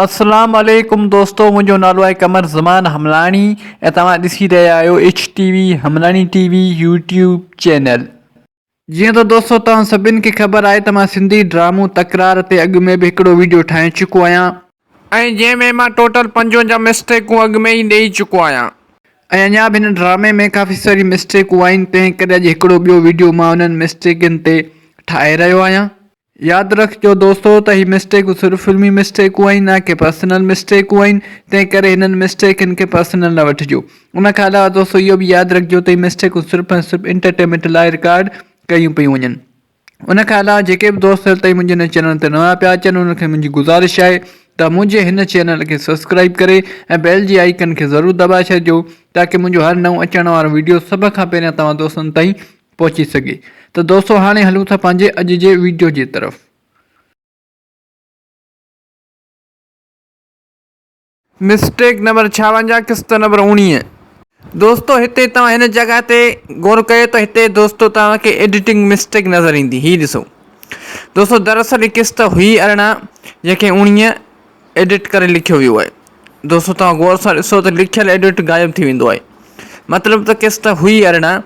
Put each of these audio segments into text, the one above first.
اسلام عليڪم دوستو منهنجو نالو آهي قمر زمان حملاڻي ۽ توهان ڏسي رهيا آهيو H T V Hamlani T V YouTube channel. جيئن ته دوستو توهان سڀن کي خبر آهي ته مان سنڌي ڊرامو تڪرار تي اڳ ۾ به هڪڙو ويڊيو ٺاهي چڪو آهيان. ۽ جنهن ۾ مان ٽوٽل 55 مسٽيڪون اڳ ۾ ئي ڏئي چڪو آهيان. ۽ اڃا به هن ڊرامي ۾ ڪافي ساري مسٽيڪون آهن تنهن ڪري اڄ هڪڙو ٻيو ويڊيو مان انهن مسٽيڪن تي ٺاهي رهيو آهيان. ياد رکجو دوستو ته هي مسٽيڪون صرف فلمي مسٽيڪون آهن نه ڪي پرسنل مسٽيڪون آهن تنهن ڪري هنن مسٽيڪن کي پرسنل نه وٺجو ان کان علاوه دوستو اهو به ياد رکجو ته هي مسٽيڪون صرف ۽ صرف انٽرٽينمينٽ لاء رڪارڊ ڪيون پيون وڃن ان کان علاوه جيڪي به دوست هيل تائين منهنجي هن چينل تي نوان پيا اچن انهن کي منهنجي گذارش آهي ته منهنجي هن چينل کي سبسڪرائب ڪري ۽ بيل جي آئيڪن کي ضرور دٻائي ڇڏجو تاڪه منهنجو هر نئون اچڻ وارو ويڊيو سڀ کان پهريان توهان دوستن تائين پهچي سگهي ته دوستو هاڻي هلون ٿا پنهنجي اڄ جي ويڊيو جي طرف. مسٽيڪ نمبر 56 قسط نمبر 19. دوستو هتي توهان هن جڳهه تي غور ڪيو ته هتي دوستو توهان کي ايڊيٽنگ مسٽيڪ نظر ايندي هي ڏسو دوستو دراصل هي قسط هئي 18 جنهن کي 19 ايڊٽ ڪري لکيو ويو آهي دوستو توهان غور سان ڏسو ته لکيل ايڊٽ غائب ٿي ويندو آهي مطلب ته قسط هئي 18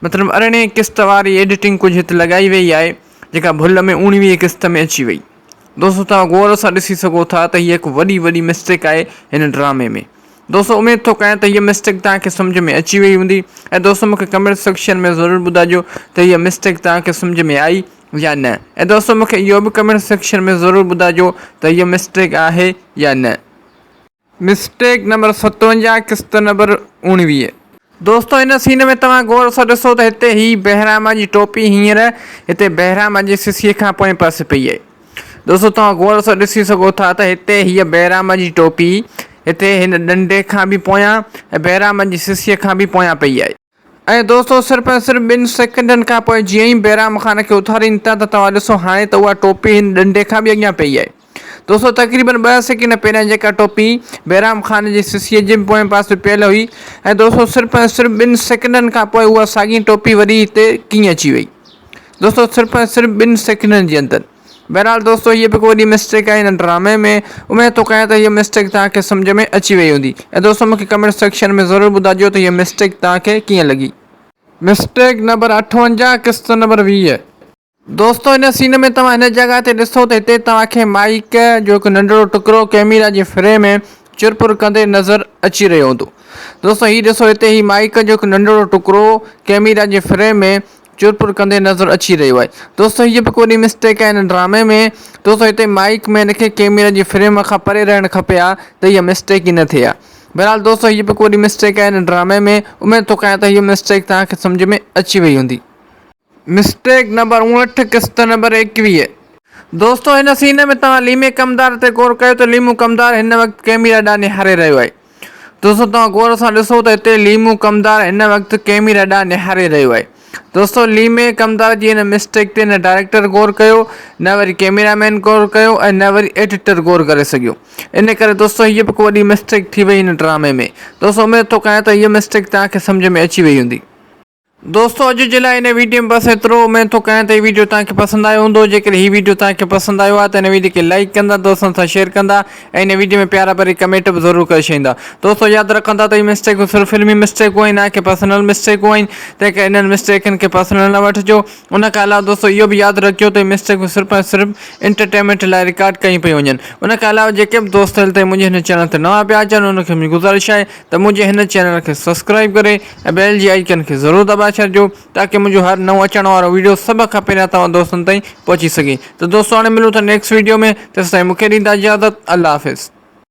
مطلب ارڙهين قسط واري ايڊيٽنگ ڪجهه هت لڳائي وئي آهي جيڪا ڀل ۾ اوڻويهين قسط ۾ اچي وئي. دوستو توهان غور سان ڏسي سگهو ٿا ته هيء هڪ وڏي وڏي مسٽيڪ آهي هن ڊرامي ۾. دوستو اميد ٿو ڪيان ته هيء مسٽيڪ توهان کي سمجهه ۾ اچي وئي هوندي ۽ دوستو مونکي ڪمينٽ سيڪشن ۾ ضرور ٻڌائجو ته هيء مسٽيڪ توهان کي سمجهه ۾ آئي يا نه ۽ دوستو مونکي اهو به ڪمينٽ سيڪشن ۾ ضرور ٻڌائجو ته هيء مسٽيڪ آهي يا نه. مسٽيڪ نمبر 57 قسط نمبر 19. دوستو هن سين ۾ توهان غور سان ڏسو ته هتي هي بهرام جي ٽوپي هينئر هتي بهرام جي سسيء کان پوئين پاسي پئي آهي. دوستو توهان غور سان ڏسي سگهو ٿا ته هتي هيء بهرام جي ٽوپي هتي هن ڏنڊي کان به پويان ۽ بهرام جي سسيء کان به پويان پئي آهي. ۽ دوستو صرف ۽ صرف ٻن سيڪنڊن کان پوء جيئن ئي بهرام خان کي اٿارين ٿا ته توهان ڏسو هاڻي ته اها ٽوپي هن ڏنڊي کان به اڳيان پئي آهي. دوستو تقريبن ٻه سيڪنڊ پهريان جيڪا ٽوپي بهرام خان جي سسيء جي به پوئين پاسي پيل هئي ۽ دوستو صرف ۽ صرف ٻن سيڪنڊن کان پوء اها ساڳي ٽوپي وري هتي ڪيئن اچي وئي دوستو صرف ۽ صرف ٻن سيڪنڊن جي اندر. بهرحال دوستو هيء به هڪ وڏي مسٽيڪ آهي هن ڊرامي ۾ اميد ٿو ڪيان ته هيء مسٽيڪ توهان کي سمجهه ۾ اچي وئي هوندي ۽ دوستو مونکي ڪمينٽ سيڪشن ۾ ضرور ٻڌائجو ته هيء مسٽيڪ توهان کي ڪيئن لڳي. مسٽيڪ نمبر 58 قسط نمبر 20. دوستو هن سين ۾ توهان هن جڳهه تي ڏسو ته هتي توهان کي مائيڪ جو هڪ ننڍڙو ٽڪرو ڪيميرا جي فريم ۾ چرپر ڪندي نظر اچي رهيو هوندو. دوستو هي ڏسو هتي هي مائيڪ جو هڪ ننڍڙو ٽڪرو ڪيميرا جي فريم ۾ چرپر ڪندي نظر اچي رهيو آهي. دوستو هيء به ڪو وڏي مسٽيڪ آهي هن ڊرامي ۾. دوستو هتي مائيڪ مين کي ڪيميرا جي فريم کان پري رهڻ کپي ها ته هيء مسٽيڪ ئي نه ٿئي ها. بهرحال دوستو هيء به ڪو وڏي مسٽيڪ آهي هن ڊرامي ۾. اميد ٿو ڪيان ته هيء مسٽيڪ توهان کي سمجهه ۾ اچي وئي هوندي. مسٽيڪ نمبر 59 قسط نمبر 21. دوستو هن سين ۾ توهان ليمي ڪمدار تي غور ڪيو ته ليمو ڪمدار هن وقت ڪيميرا ڏانهن نهاري رهيو آهي. دوستو توهان غور سان ڏسو ته هتي ليمو ڪمدار هن وقت ڪيميرا ڏانهن نهاري رهيو آهي. دوستو ليمي ڪمدار جي هن مسٽيڪ تي نه ڊائريڪٽر غور ڪيو نه وري ڪيميرا مين غور ڪيو ۽ نه وري ايڊيٽر غور ڪري سگهيو. ان ڪري دوستو هيء به هڪ وڏي مسٽيڪ ٿي وئي هن ڊرامي ۾. دوستو اميد ٿو ڪيان ته هيء مسٽيڪ توهان کي سمجهه ۾ اچي وئي هوندي. دوستو اڄ جي لاء هن ويڊيو ۾ بس ايترو اميد ٿو ڪيان ته هي ويڊيو توهان کي پسند آيو هوندو جيڪڏهن هي ويڊيو توهان کي پسند آيو آهي ته هن ويڊيو کي لائيڪ ڪندا دوستن سان شيئر ڪندا ۽ هن ويڊيو ۾ پيارا ڀري ڪمينٽ به ضرور ڪري ڇڏيندا دوستو ياد رکندا ته هي مسٽيڪون صرف فلمي مسٽيڪون آهن نه ڪي پرسنل مسٽيڪون آهن تنهن ڪري انهن مسٽيڪن کي پرسنل نه وٺجو ان کان علاوه دوستو اهو به ياد رکجو ته هي مسٽيڪون صرف ۽ صرف انٽرٽينمينٽ لاء رڪارڊ ڪيون پيون وڃن ان کان علاوه جيڪي به دوست هيل تائين منهنجي هن چينل تي نوان پيا اچن انهن کي منهنجي گذارش آهي ته منهنجي هن چينل کي سبسڪرائيب ڪري ۽ بيل جي آئيڪن کي ضرور دٻائي ڇڏجو تاڪه منهنجو هر نئون اچڻ وارو ويڊيو سڀ کان پهريان توهان دوستن تائين پهچي سگهي ته دوستو هاڻي ملون ٿا نيڪسٽ ويڊيو ۾ تيستائين مونکي ڏيندا اجازت الله حافظ.